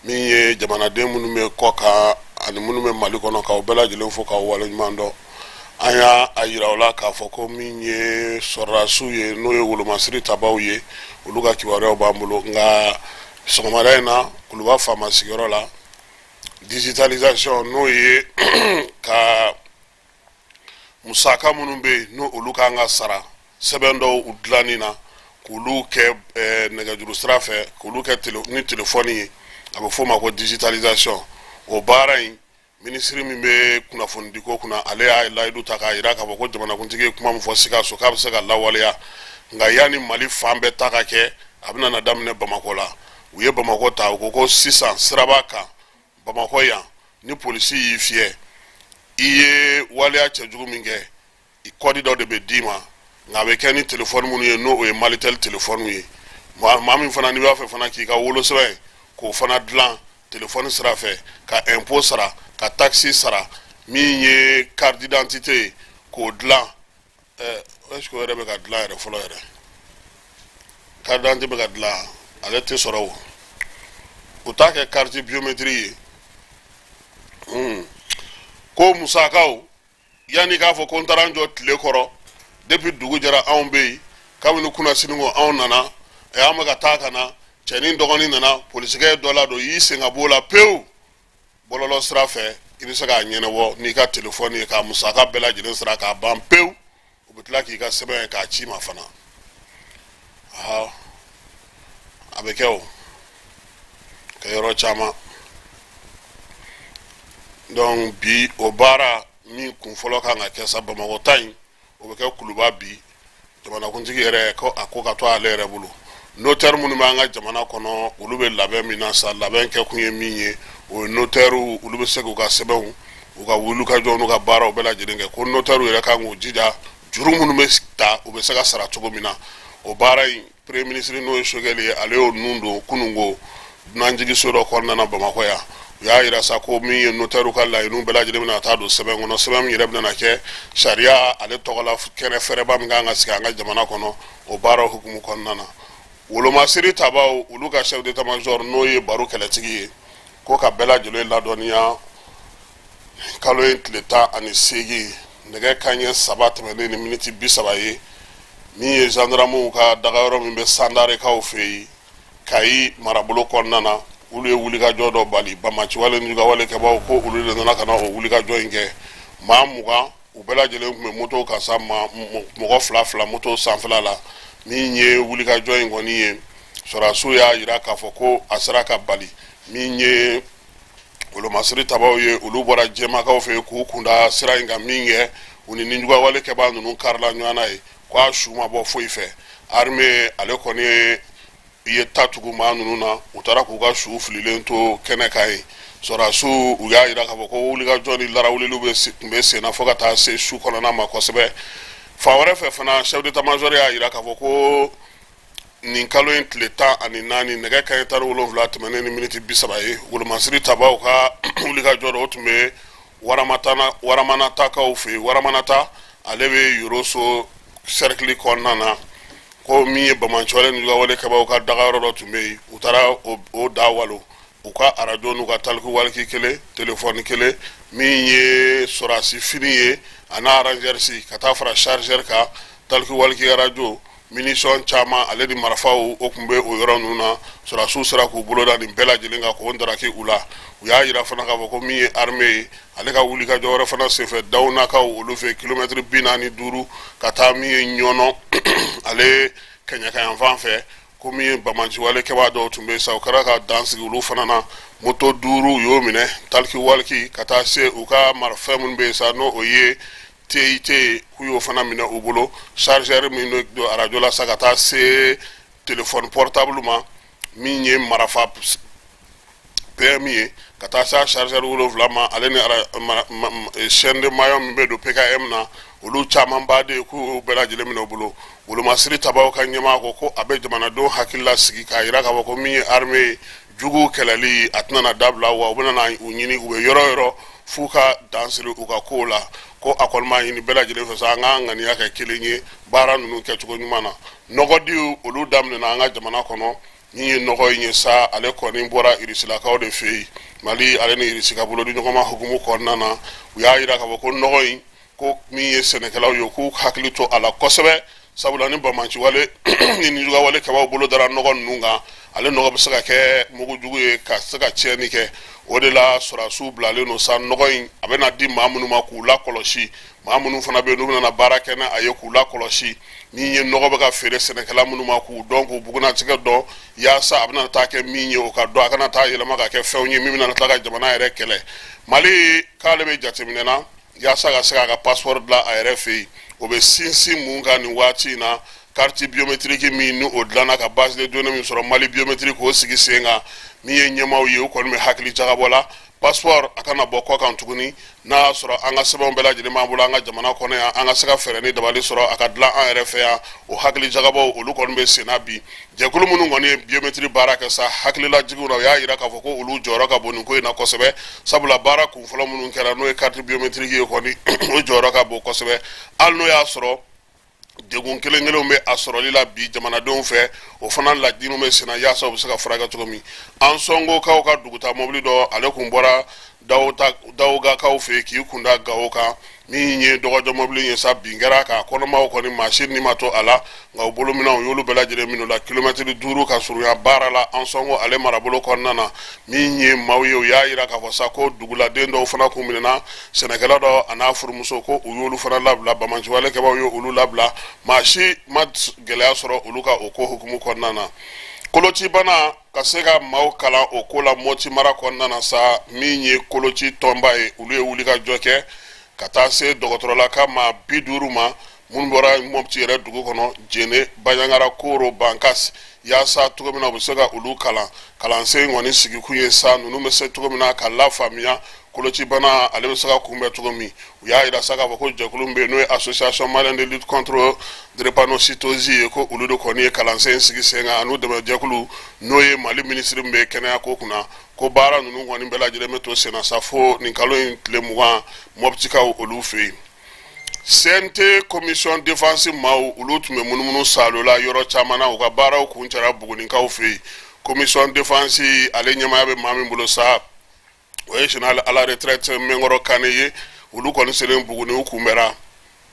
Min ye jamanaden minnu bɛ kɔ kan ani minnu bɛ Mali kɔnɔ, k'aw bɛɛ lajɛlen fo k'aw waleɲuman dɔn. An y'a a yira aw la k'a fɔ ko min ye sɔrɔdasiw ye, n'o ye wolomasiri tabaw ye, olu ka kibaruyaw b'an bolo. Nka sɔgɔmada in na, Kuluba faama sigiyɔrɔ la, digitalisation, n'o ye ka musaka minnu bɛ yen n'o olu kan ka sara sɛbɛn dɔw u dilanni na, k'olu kɛ nɛgɛjuru sira fɛ, k'olu kɛ ni telefɔni ye, a bɛ f'o ma ko digitalisation. O baara in, minisiri min bɛ kunnafonidiko kunna, ale y'a layidu ta k'a jira k'a fɔ ko jamanakuntigi ye kuma min fɔ Sikaso, k'a bɛ se ka lawaleya. Nka yanni Mali fan bɛɛ ta ka kɛ, a bɛna na daminɛ Bamakɔ la. U ye Bamakɔ ta, u ko ko sisan siraba kan Bamakɔ yan, ni polisi y'i fiyɛ, i ye waleya cɛjugu min kɛ, kɔdi dɔ de bɛ d'i ma. Nka a bɛ kɛ ni telefɔni minnu ye, n'o ye Malitel telefɔniw ye. Maa min fana n'i b'a fɛ fana k'i ka wolosɛbɛn k'o fana dilan telefɔni sira fɛ, ka impôt sara, ka taxe sara, min ye carte d'identité ye k'o dilan, est ce que o yɛrɛ bɛ ka dilan yɛrɛ fɔlɔ yɛrɛ? Carte d'identité bɛ ka dilan, ale tɛ sɔrɔ o. U t'a kɛ carte biométrique ye. Ko musakaw, yanni k'a fɔ ko n taara n jɔ tile kɔrɔ depuis dugu jɛra, anw bɛ yen kabini kunasini ko anw nana, ɛ an bɛ ka taa ka na, cɛnin dɔgɔnin nana, polisikɛ ye dɔ ladon, y'i sen ka b'o la pewu. Bɔlɔlɔ sira fɛ, i bɛ se k'a ɲɛnabɔ n'i ka telefɔni ye, k'a musaka bɛɛ lajɛlen sara k'a ban pewu. U bɛ tila k'i ka sɛbɛn ye k'a ci ma fana. A bɛ kɛ o kɛ yɔrɔ caman. Donc bi, o baara min kun fɔlɔ kan ka kɛ sa, Bamakɔ ta in, o bɛ kɛ Kuluba bi. Jamanakuntigi yɛrɛ ko a ko ka to ale yɛrɛ bolo. Notaire minnu b'an ka jamana kɔnɔ, olu bɛ labɛn min na sa, labɛn kɛ kun ye min ye, o ye notaire olu bɛ se k'u ka sɛbɛnw, u ka wulikajɔ n'u ka baaraw bɛɛ lajɛlen kɛ. Ko notaire yɛrɛ kan k'u jija, juru minnu bɛ ta, u bɛ se ka sara cogo min na. O baara in, premier ministre, n'o ye Choguel ye, ale y'o nun don kununko dunanjigiso dɔ kɔnɔna na Bamakɔ yan. U y'a yira sa ko min ye notaire ka laɲiniw bɛɛ lajɛlen bɛna taa don sɛbɛn kɔnɔ, sɛbɛn min yɛrɛ bɛna kɛ sariya ale tɔgɔla kɛnɛ fɛrɛba min kan ka sigi an ka jamana kɔnɔ. O baara hukumu kɔnɔna na, wolomasiri tabaw, olu ka chef d'état major, n'o ye Baro Kɛlɛtigi ye, ko ka bɛɛ lajɛlen ladɔnniya kalo in tile 18, nɛgɛ kanɲɛ 3 tɛmɛnen ni miniti 30 ye, min ye gendarmew ka dagayɔrɔ min bɛ Sandarekaw fɛ yen Kayi marabolo kɔnɔna na, olu ye wulikajɔ dɔ bali banbaanciwale ni jugawalekɛbaw. Ko olu de nana ka na o wulikajɔ in kɛ. Maa 20, u bɛɛ lajɛlen tun bɛ moto kan sa, mɔgɔ fila fila moto sanfɛla la. Min ye wulikajɔ in kɔni ye, sɔrɔdasiw y'a jira k'a fɔ ko a sera ka bali. Min ye Wolomasiri tabaw ye, olu bɔra jɛmakaw fɛ k'u kunda sira in kan min kɛ, u ni nijuguyawale kɛbaa ninnu karila ɲɔgɔn na ye, ko a su ma bɔ foyi fɛ. Armée ale kɔni ye ta tugu maa ninnu na, u taara k'u ka su fililen to kɛnɛ kan yen. Sɔrɔdasiw u y'a jira k'a fɔ ko wulikajɔ ni larawuliliw bɛ tun bɛ senna fo ka taa se su kɔnɔna ma kosɛbɛ. Fan wɛrɛ fɛ fana, chef d'état major y'a jira k'a fɔ ko nin kalo in tile 14, nɛgɛ kanɲɛ 17 tɛmɛnen ni miniti 30 ye, wolomasiri tabaw ka wulikajɔ dɔ, o tun bɛ Waramanatakaw fɛ yen. Waramanata ale bɛ Yoroso cercle kɔnɔna na, ko min ye banbaanciwale nijuguyawale kɛbaaw ka dagayɔrɔ dɔ tun bɛ yen, u taara o da walo. U ka arajo n'u ka talkie-walkie kelen, telefɔni kelen, min ye sɔrɔdasi fini ye a n'a rangers, ka taa fara chargeur kan, talkie-walkie, arajo, munition caman ale ni marifaw, o tun bɛ o yɔrɔ ninnu na. Sɔrɔdasiw sera k'u bolo da nin bɛɛ lajɛlen kan k'o ndaraki u la. U y'a jira fana k'a fɔ ko min ye armée ye, ale ka wulikajɔ wɛrɛ fana senfɛ, Dawunakaw olu fɛ, kilomɛtiri 45 ka taa min ye Ɲɔnɔ ale kɛɲɛka yanfan fɛ, ko min ye banbaanciwale kɛbaa dɔw tun bɛ sa, u kɛra ka dan sigi olu fana na. Moto duuru u y'o minɛ, talkie-walkie, ka taa se u ka marafɛn minnu bɛ yen sa, n'o o ye TIT, k'u y'o fana minɛ u bolo, chargeur min bɛ don arajo la sa, ka taa se téléphone portable ma, min ye marafa PM ye, ka taa se chargeur 7 ma, ale ni chaîne de maillon min bɛ don PKM na, olu caman ba de k'u bɛɛ lajɛlen minɛ u bolo. Wolomasiri tabaw ka ɲɛmaa ko ko a bɛ jamanadenw hakili lasigi k'a jira k'a fɔ ko min ye armée ye, juguw kɛlɛli a tɛna na dabila, wa u bɛna u ɲini u bɛ yɔrɔ o yɔrɔ f'u ka dan siri u ka kow la. Ko a kɔni b'a ɲini bɛɛ lajɛlen fɛ sa, an k'an ŋaniya kɛ kelen ye baara ninnu kɛcogo ɲuman na. Nɔgɔdiw olu daminɛna an ka jamana kɔnɔ. Min ye nɔgɔ in ye sa, ale kɔni bɔra irisilakaw de fɛ yen. Mali ale ni Irisi ka bolodi ɲɔgɔnma hukumu kɔnɔna na, u y'a jira k'a fɔ ko nɔgɔ in, ko min ye sɛnɛkɛlaw ye, k'u hakili to a la kosɛbɛ, sabula ni banbaanciwale ni nijuguyawale kɛbaaw bolo dara nɔgɔ ninnu kan, ale nɔgɔ bɛ se ka kɛ mugujugu ye ka se ka tiɲɛni kɛ. O de la sɔrɔdasiw bilalen don sa, nɔgɔ in a bɛna di maa minnu ma k'u lakɔlɔsi, maa minnu fana bɛ yen n'u bɛna baara kɛ n'a ye k'u lakɔlɔsi, min ye nɔgɔ bɛ ka feere sɛnɛkɛla minnu ma k'u dɔn, k'u bugunnatigɛ dɔn, yaasa a bɛna taa kɛ min ye o ka dɔn, a kana taa yɛlɛma ka kɛ fɛnw ye min bɛna tila ka jamana yɛrɛ kɛlɛ. Mali k'ale bɛ jateminɛ na yaasa ka se k'a ka passeport dilan a yɛrɛ fɛ yen. O bɛ sinsin mun kan nin waati in na? Carte biométrique min ni o dilanna ka base de données min sɔrɔ Mali biométrique k'o sigi sen kan, min ye ɲɛmaaw ye, u kɔni bɛ hakili jagabɔ la passeport a kana bɔ kɔ kan tuguni, n'a y'a sɔrɔ an ka sɛbɛnw bɛɛ lajɛlen b'an bolo an ka jamana kɔnɔ yan, an ka se ka fɛɛrɛ ni dabali sɔrɔ a ka dilan an yɛrɛ fɛ yan. O hakili jagabɔw olu kɔni bɛ sen na bi. Jɛkulu minnu kɔni ye biométrie baara kɛ sa, hakililajiginw na, u y'a jira k'a fɔ ko olu jɔyɔrɔ ka bon nin ko in na kosɛbɛ, sabula baara kunfɔlɔ minnu kɛra, n'o ye carte biométrique ye kɔni, o jɔyɔrɔ ka bon kosɛbɛ, hali n'o y'a sɔrɔ degun kelen kelenw bɛ a sɔrɔli la bi jamanadenw fɛ. O fana laɲiniw bɛ senna yaasa u bɛ se ka furakɛ cogo min. Ansɔngokaw ka duguta mobili dɔ, ale kun bɔra Dawogakaw fɛ yen k'i kunda Gawo kan, min ye dɔgɔjɔ mobili ye sa, bin kɛra k'a kɔnɔmaw kɔni, maa si ni ma to a la, nka u bolominɛnw u y'olu bɛɛ lajɛlen minɛ u la kilomɛtiri 5 ka surunya baara la Ansɔngo ale marabolo kɔnɔna na. Min ye maaw ye, u y'a jira k'a fɔ sa ko duguladen dɔw fana kun minɛna, sɛnɛkɛla dɔ a n'a furumuso, ko u y'olu fana labila, banbaanciwale kɛbaaw ye olu labila, maa si ma gɛlɛya sɔrɔ olu ka o ko hukumu kɔnɔna na. Kolocibana, ka se ka maaw kalan o ko la Mɔti mara kɔnɔna na sa, min ye koloci tɔnba ye, olu ye wulikajɔ kɛ ka taa se dɔgɔtɔrɔlaka maa 50 ma minnu bɔra Mɔti yɛrɛ dugu kɔnɔ, Jene, Baɲangara, Koro, Bankas, yaasa cogo min na u bɛ se ka olu kalan. Kalansen kɔni sigikun ye sa, ninnu bɛ se cogo min na ka lafaamuya kolocibana ale bɛ se ka kunbɛn cogo min. U y'a jira sa k'a fɔ ko jɛkulu min bɛ yen, n'o ye Association malienne de lutte contre drépanocytose ye, ko olu de kɔni ye kalansen sigi sen kan, an'u dɛmɛjɛkulu, n'o ye Mali minisiri min bɛ kɛnɛya ko kunna, ko baara ninnu kɔni bɛɛ lajɛlen bɛ to senna sa fo nin kalo in tile 20, Mɔptikaw olu fɛ yen. CNT commission défense maaw, olu tun bɛ munumunu saalo la yɔrɔ caman na, u ka baaraw kuncɛra Bugunikaw fɛ yen. Commission défense ale ɲɛmaaya bɛ maa min bolo sa, o ye général à la retraite Mɛnkɔrɔ Kane ye. Olu kɔni selen Buguni, u kunbɛra.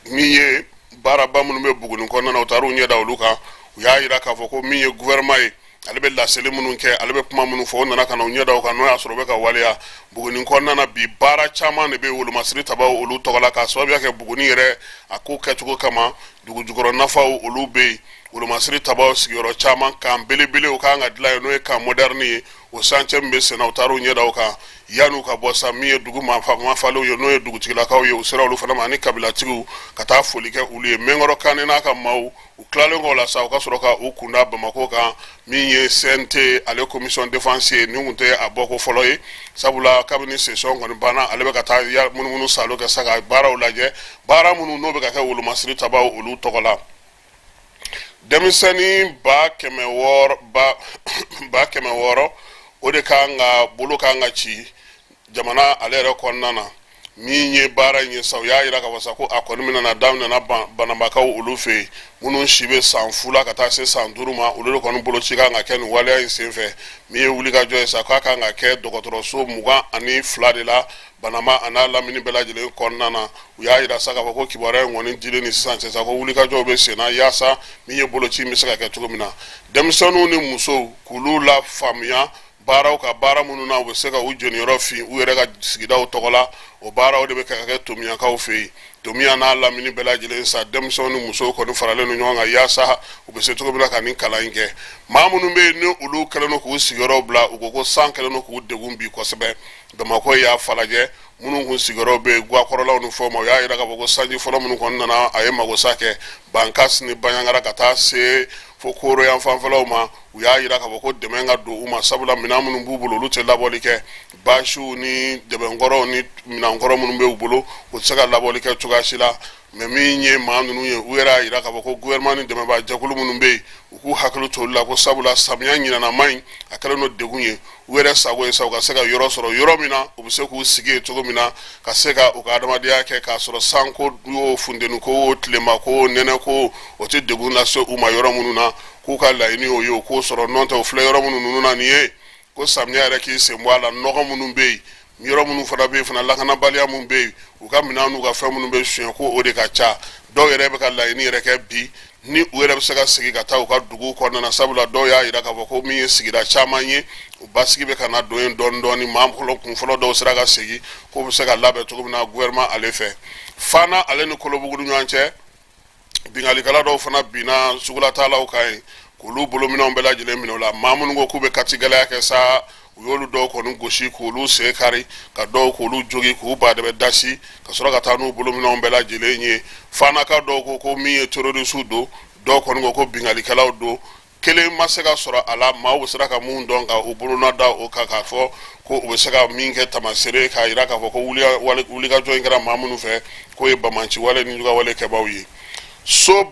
Min ye baaraba minnu bɛ Buguni kɔnɔna na, u taara u ɲɛ da olu kan. U y'a jira k'a fɔ ko min ye gouvernement ye, ale bɛ laseli minnu kɛ, ale bɛ kuma minnu fɔ, o nana ka na u ɲɛ da o kan, n'o y'a sɔrɔ u bɛ ka waleya Buguni kɔnɔna na. Bi baara caman de bɛ wolomasiri tabaw olu tɔgɔ la, k'a sababuya kɛ Buguni yɛrɛ a ko kɛcogo kama. Dugu jukɔrɔ nafaw olu bɛ yen, wolomasiri tabaw sigiyɔrɔ caman, camp belebelew kan ka dilan yen, n'o ye camp moderne ye. O sancɛ min bɛ senna, u taara u ɲɛ da o kan yan'u ka bɔ sa. Min ye dugu mafalenw ye, n'o ye dugutigilakaw ye, u sera olu fana ma ani kabilatigiw ka taa foli kɛ olu ye. Mɛnkɔrɔ Kane n'a ka maaw, u tilalen kɔ la sa, u ka sɔrɔ ka u kunda Bamakɔ kan. Min ye CNT ale commission défense ye, nin tun tɛ a bɔko fɔlɔ ye, sabula kabini session kɔni banna, ale bɛ ka taa munumunu salo kɛ sa ka baaraw lajɛ, baara minnu n'o bɛ ka kɛ wolomasiri tabaw olu tɔgɔ la. Denmisɛnnin 600,000, 600,000, o de kan ka bolo kan ka ci jamana ale yɛrɛ kɔnɔna na. Min ye baara in ye sa, u y'a jira k'a fɔ sa ko a kɔni bɛna daminɛna Banambakaw olu fɛ yen, minnu si bɛ san 0 la ka taa se san 5 ma. Olu de kɔni boloci kan ka kɛ nin waleya in senfɛ. Min ye wulikajɔ ye sa, k'a kan ka kɛ dɔgɔtɔrɔso 22 de la Banamba a n'a lamini bɛɛ lajɛlen kɔnɔna na. U y'a jira sa k'a fɔ ko kibaruya in kɔni dilen ni sisan cɛ sa, ko wulikajɔw bɛ sen na yaasa min ye boloci in bɛ se ka kɛ cogo min na, denmisɛnninw ni musow k'olu la faamuya baaraw ka baara minnu na, u bɛ se ka u jeniyɔrɔ fin u yɛrɛ ka sigidaw tɔgɔ la. O baaraw de bɛ ka kɛ Tomiyakaw fɛ yen. Tomiya n'a lamini bɛɛ lajɛlen sa, denmisɛnw ni musow kɔni faralen don ɲɔgɔn kan yaasa u bɛ se cogo min na ka nin kalan in kɛ. Maa minnu bɛ yen ni olu kɛlen don k'u sigiyɔrɔw bila, u ko ko san kɛlen don k'u degun bi kosɛbɛ. Bamakɔ y'a falajɛ, minnu kun sigiyɔrɔ bɛ gakɔrɔlaw ni fɛnw ma, u y'a jira k'a fɔ ko sanji fɔlɔ minnu kɔni nana, a ye magosa kɛ Bankas ni Baɲangara ka taa se fo Koro yan fanfɛlaw ma. U y'a jira k'a fɔ ko dɛmɛ ka don u ma, sabula minɛn minnu b'u bolo, olu tɛ labɔli kɛ. Basiw ni dɛbɛnkɔrɔw ni minɛnkɔrɔ minnu bɛ u bolo, u tɛ se ka labɔli kɛ cogoya si la. Mais min ye maa ninnu ye, u yɛrɛ y'a jira k'a fɔ ko gouvernement ni dɛmɛbaa jɛkulu minnu bɛ yen, u k'u hakili to olu la, ko sabula samiya ɲinanama in, a kɛlen don degun ye. U yɛrɛ sago ye sa u ka se ka yɔrɔ sɔrɔ, yɔrɔ min na u bɛ se k'u sigi yen cogo min na, ka se ka u ka adamadenya kɛ k'a sɔrɔ sanko o, funteni ko o, tilema ko o, nɛnɛ ko, o tɛ degun lase u ma yɔrɔ minnu na. K'u ka laɲini o ye u k'o sɔrɔ. N'o tɛ, u filɛ yɔrɔ minnu ninnu na nin ye, ko samiya yɛrɛ k'i sen bɔ a la, nɔgɔ minnu bɛ yen, yɔrɔ minnu fana bɛ yen fana, lakanabaliya minnu bɛ yen, u ka minɛn n'u ka fɛn minnu bɛ suɲɛ, ko o de ka ca. Dɔw yɛrɛ bɛ ka laɲini yɛrɛ kɛ bi ni u yɛrɛ bɛ se ka segin ka taa u ka dugu kɔnɔna na, sabula dɔw y'a jira k'a fɔ ko min ye sigida caman ye, u basigi bɛ ka na don yen dɔɔni dɔɔni. Maa kun fɔlɔ dɔw sera ka segin, k'o bɛ se ka labɛn cogo min na gouvernement ale fɛ. Fana ale ni Kolobugu ni ɲɔgɔn cɛ, binkalikɛla dɔw fana binna sugulatalaw kan yen k'olu bolominɛnw bɛɛ lajɛlen minɛ u la. Maa minnu ko k'u bɛ kati gɛlɛya kɛ sa, u y'olu dɔw kɔni gosi k'olu sen kari, ka dɔw k'olu jogi k'u badɛbɛ dasi, ka sɔrɔ ka taa n'u bolominɛnw bɛɛ lajɛlen ye. Fanaka dɔw ko ko min ye terroriste don, dɔw kɔni ko ko binkalikɛlaw don. Kelen ma se ka sɔrɔ a la, maaw sera ka mun dɔn ka u bolona da o kan k'a fɔ ko u bɛ se ka min kɛ tamasere k'a jira k'a fɔ ko wulikajɔ in kɛra maa minnu fɛ, k'o ye banbaanci wale ni juguya kɛbaaw ye. So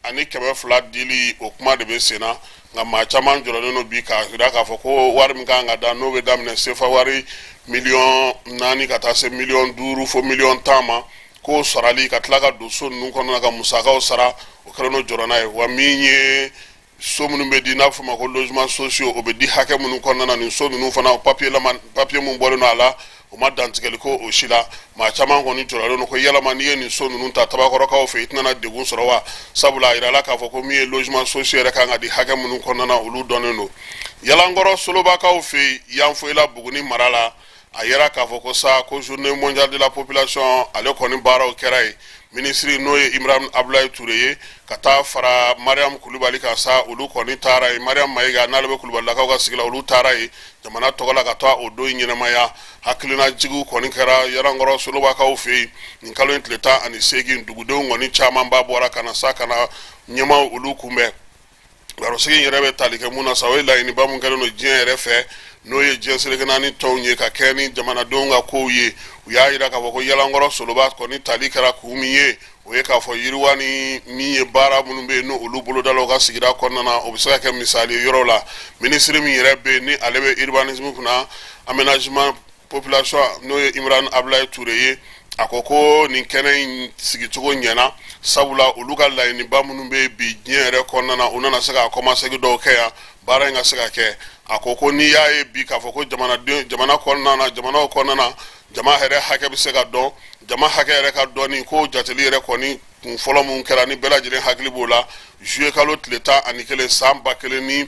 1200 dili, o kuma de bɛ sen na, nka maa caman jɔrɔlen don bi k'a jira k'a fɔ ko wari min kan ka da, n'o bɛ daminɛ sefa wari miliyɔn 4 ka taa se miliyɔn 5 fo miliyɔn 10 ma, k'o sarali ka tila ka don so ninnu kɔnɔna ka musakaw sara, o kɛlen don jɔrɔna ye. Wa min ye so minnu bɛ di, n'a bɛ f'o ma ko logement sociaux, o bɛ di hakɛ minnu kɔnɔna na, nin so ninnu fana, papier lama, papier mun bɔlen don a la, o ma dantigɛli ko o si la. Maa caman kɔni jɔrɔlen don ko yalama n'i ye nin so ninnu ta Tabakɔrɔkaw fɛ, i tɛna degun sɔrɔ wa? Sabula a yirala k'a fɔ ko min ye logement sociaux yɛrɛ kan ka di hakɛ minnu kɔnɔna na, olu dɔnnen don. Yalankɔrɔ Solobakaw fɛ yen, Yanfoyila, Buguni mara la, a yira k'a fɔ ko sa ko journée mondiale de la population ale kɔni baaraw kɛra yen. Minisiri, n'o ye Imran Abulayi Ture ye, ka taa fara Mariam Kulubali kan sa, olu kɔni taara yen. Mariam Mayiga, n'ale bɛ Kulubalilakaw ka sigi la, olu taara yen jamana tɔgɔ la ka taa o don in ɲɛnamaya. Hakilinajigiw kɔni kɛra Yarankɔrɔ Solobakaw fɛ yen nin kalo in tile 18. Dugudenw kɔni camanba bɔra ka na sa ka na ɲɛmaaw olu kunbɛn. Barosigi in yɛrɛ bɛ tali kɛ mun na sa? O ye laɲiniba mun kɛlen don diɲɛ yɛrɛ fɛ, n'o ye diɲɛ seleke naani tɔnw ye, ka kɛ ni jamanadenw ka kow ye. U y'a jira k'a fɔ ko Yalankɔrɔ Soloba kɔni tali kɛra kun min ye, o ye k'a fɔ yiriwa ni min ye baara minnu bɛ yen, n'o olu bolodala u ka sigida kɔnɔna na, o bɛ se ka kɛ misali ye yɔrɔ la. Minisiri min yɛrɛ bɛ yen, ni ale bɛ urbanisme kunna, aménagement, population, n'o ye Imran Abulayi Ture ye, a ko ko nin kɛnɛ in sigicogo ɲɛna, sabula olu ka laɲiniba minnu bɛ bi diɲɛ yɛrɛ kɔnɔna na, u nana se ka kɔmasegin dɔw kɛ yan, baara in ka se ka kɛ. A ko ko n'i y'a ye bi k'a fɔ ko jamanaden, jamana kɔnɔna na, jamanaw kɔnɔna na, jama yɛrɛ hakɛ bɛ se ka dɔn, jama hakɛ yɛrɛ ka dɔnni ko jateli yɛrɛ kɔni kun fɔlɔ mun kɛra, ni bɛɛ lajɛlen hakili b'o la, juillet kalo tile 11 san 1087,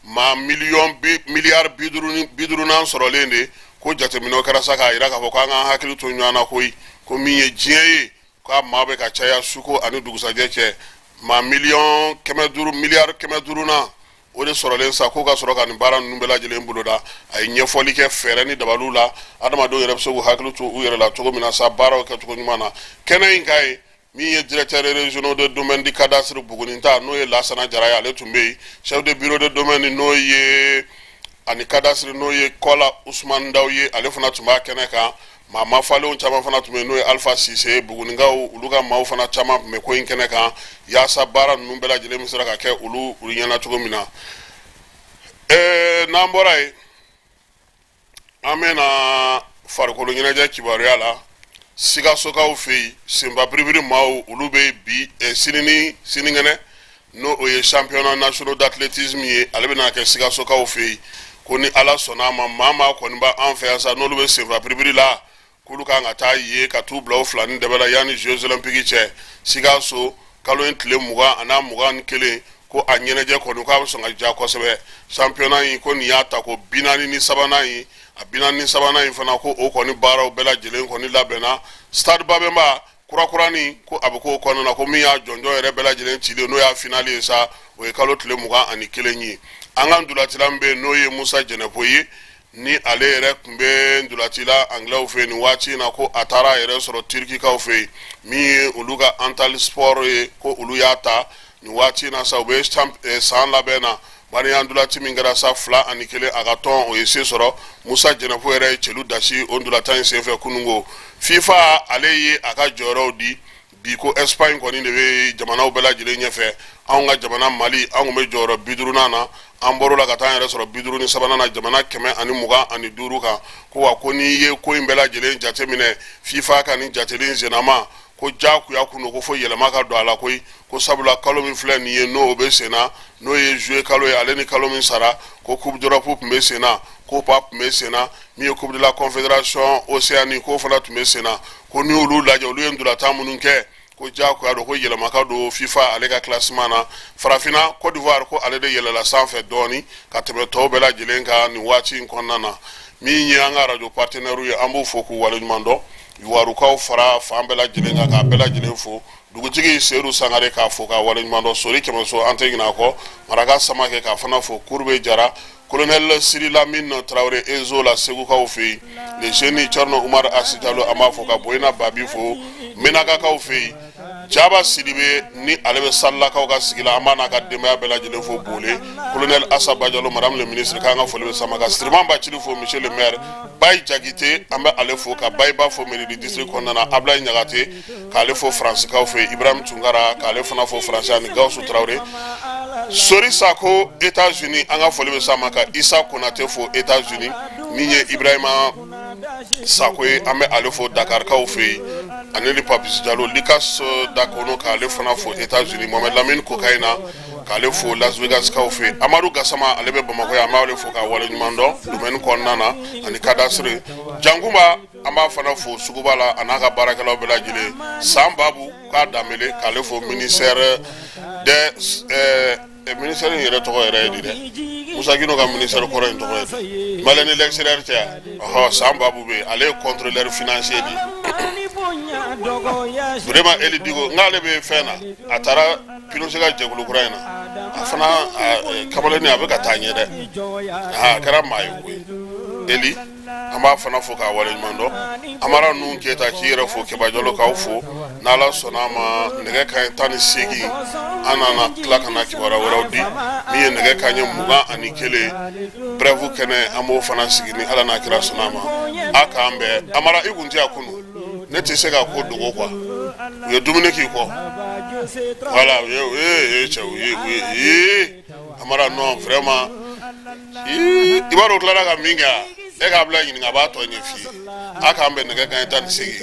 maa miliyɔn miliyari bi duuru ni bi duurunan sɔrɔlen de ko jateminɛw kɛra sa k'a jira k'a fɔ k'an k'an hakili to ɲɔgɔn na koyi, ko min ye diɲɛ ye, k'a maa bɛ ka caya suko ani dugusajɛ cɛ. Maa miliyɔn 500, miliyari kɛmɛ duurunan, O de sɔrɔlen sa, ko ka sɔrɔ ka nin baara ninnu bɛɛ lajɛlen boloda. A ye ɲɛfɔli kɛ fɛɛrɛ ni dabaliw la, adamadenw yɛrɛ bɛ se k'u hakili to u yɛrɛ la cogo min na sa, baaraw kɛcogo ɲuman na. Kɛnɛ in ka ye min ye directeur régional de domaine du cadastre Buguni ta, n'o ye Lasana Jara ye, ale tun bɛ yen. Chef de bureau de domaine n'o ye ani cadastre, n'o ye Kɔla Usman Daw ye, ale fana tun b'a kɛnɛ kan. Maa mafalenw caman fana tun bɛ yen, n'o ye Alpha Sise, Bugunikaw olu ka maaw fana caman tun bɛ ko in kɛnɛ kan, yaasa baara ninnu bɛɛ lajɛlen bɛ se ka kɛ olu ɲɛna cogo min na. N'an bɔra yen, an bɛna farikolo ɲɛnajɛ kibaruya la. Sikasokaw fɛ yen, senfa biribiri maaw olu bɛ bi, sini ni sinikɛnɛ, n'o o ye championnat national d'athlétisme ye, ale bɛna kɛ Sikasokaw fɛ yen. Ko ni Ala sɔnna a ma, maa maa kɔni b'an fɛ yan sa, n'olu bɛ senfa biribiri la, k'olu kan ka taa ye ka t'u bila o fila ni dɛbɛ la yanni Jeux olympiques cɛ. Sikaso, kalo in tile 20 a n'a 21, ko a ɲɛnajɛ kɔni k'a bɛ sɔn ka diya kosɛbɛ. Championnat in, ko nin y'a ta ko 43nan ye. A 43nan in fana, ko o kɔni baaraw bɛɛ lajɛlen kɔni labɛnna. Stade Babɛnba kurakurani, ko a bɛ k'o kɔnɔna na. Ko min y'a jɔnjɔn yɛrɛ bɛɛ lajɛlen cilen, n'o y'a finale ye sa, o ye kalo tile 21 ye. An ka ntolacila min bɛ yen, n'o ye Musa Jɛnɛpo ye, ni ale yɛrɛ tun bɛ ntolaci la Angilɛw fɛ yen nin waati in na, ko a taara a yɛrɛ sɔrɔ Turikikaw fɛ yen, min ye olu ka Antalyaspor ye, ko olu y'a ta nin waati in na sa. U bɛ san labɛn na. Badenya ntolaci min kɛra sa, 2-1, a ka tɔn o ye se sɔrɔ. Musa Jɛnɛpo yɛrɛ ye celu dasi o ntolatan in senfɛ kununko. FIFA, ale ye a ka jɔyɔrɔw di bi, ko Espagne kɔni de bɛ jamanaw bɛɛ lajɛlen ɲɛfɛ. Anw ka jamana Mali, an tun bɛ jɔyɔrɔ 50nan na, an bɔr'o la ka taa an yɛrɛ sɔrɔ 53nan na, jamana 125 kan. Ko wa, ko n'i ye ko in bɛɛ lajɛlen jateminɛ, FIFA ka nin jateli in sennama, ko diyagoya kun don ko fo yɛlɛma ka don a la koyi. Ko sabula kalo min filɛ nin ye, n'o bɛ sen na, n'o ye juillet kalo ye, ale ni kalo min sara, ko Coupe d'Europe tun bɛ sen na, Copa tun bɛ sen na, min ye Coupe de la Confédération Océanie, k'o fana tun bɛ sen na. Ko n'i y'olu lajɛ, olu ye ntolatan minnu kɛ, ko diyagoya don ko yɛlɛma ka don FIFA ale ka classement na. Farafinna, Côte d'Ivoire, ko ale de yɛlɛla sanfɛ dɔɔni ka tɛmɛ tɔw bɛɛ lajɛlen kan nin waati in kɔnɔna na. Min ye an ka radio partenaire ye, an b'u fo k'u waleɲuman dɔn. Yuwarukaw fara fan bɛɛ lajɛlen kan, k'a bɛɛ lajɛlen fo. Dugutigi Seyidu Sangare, k'a fo k'a waleɲuman dɔn. Sori Kɛmɛso, an tɛ ɲinɛ a kɔ. Maraka Samakɛ, k'a fana fo. Kurube Jara, colonel Siri Lamine Traoré Ezo la, Segukaw fɛ yen. Le jeune Thierno Umar Asitalo, an b'a fo ka Boyina Babi fo, Menakakaw fɛ yen. Jaba Sidibe, ni ale bɛ Salilakaw ka sigi la, an b'a n'a ka denbaya bɛɛ lajɛlen fo. Bole, colonel Asa Bajalo, madame le ministre, k'an ka foli bɛ sama ka Siriman Bacili fo. Monsieur le maire Bayi Jakite, an bɛ ale fo ka Bayiba fo Mairie district kɔnɔna na. Ablaye Ɲagate, k'ale fo Faransikaw fɛ yen. Ibrahim Tunkara, k'ale fana fo Faransi, ani Gawusu Tarawele. Sori Sako, États-Unis, an ka foli bɛ s'a ma. Ka Isa Konate fo États-Unis. Min ye Ibrahima Sako ye, an bɛ ale fo Dakarikaw fɛ yen, ani ni Papisi Jalo. Likas Dakono, k'ale fana fo États-Unis. Mohamed Lamine Kokayina, k'ale fo Las Vegas kaw fɛ yen. Amadu Gasama, ale bɛ Bamakɔ yan, an b'ale fo k'a waleɲuman dɔn domaine kɔnɔna na ani cadastre. Jankunba, an b'a fana fo suguba la, a n'a ka baarakɛlaw bɛɛ lajɛlen. San Babu k'a Danbele, k'ale fo ministère des ministère in yɛrɛ tɔgɔ yɛrɛ ye di dɛ? Musa Gino ka ministère kɔrɔ in tɔgɔ ye di? Malien de l'extérieur tɛ yan? Ɔhɔ, San Babu bɛ yen, ale ye contrôleur financier de ye. Vraiment, Eli Diko n k'ale bɛ fɛn na, a taara Pinochet ka jɛkulu kura in na, a fana kamalennin a bɛ ka taa ɲɛ dɛ, a kɛra maa ye koyi. Eli, an b'a fana fo k'a waleɲuman dɔn. Amara ninnu Keyita, k'i yɛrɛ fo. Kɛbajalo, k'aw fo. N'Ala sɔnna a ma, nɛgɛ kanɲɛ 18, an nana tila ka na kibaruya wɛrɛw di. Min ye nɛgɛ kanɲɛ 21, brève kɛnɛ, an b'o fana sigi ni Ala n'a kira sɔnna a ma. A k'an bɛn. Amara, i kun tɛ yan kunun, ne tɛ se ka ko dogo quoi. U ye dumuni k'i kɔ, voilà, u ye u ye cɛ, u ye u ye Amara, non, vraiment, i b'a dɔn u tilara ka min kɛ, e k'a bila ɲininka, a b'a tɔ ɲɛ f'i ye. A k'an bɛn nɛgɛ kanɲɛ 18.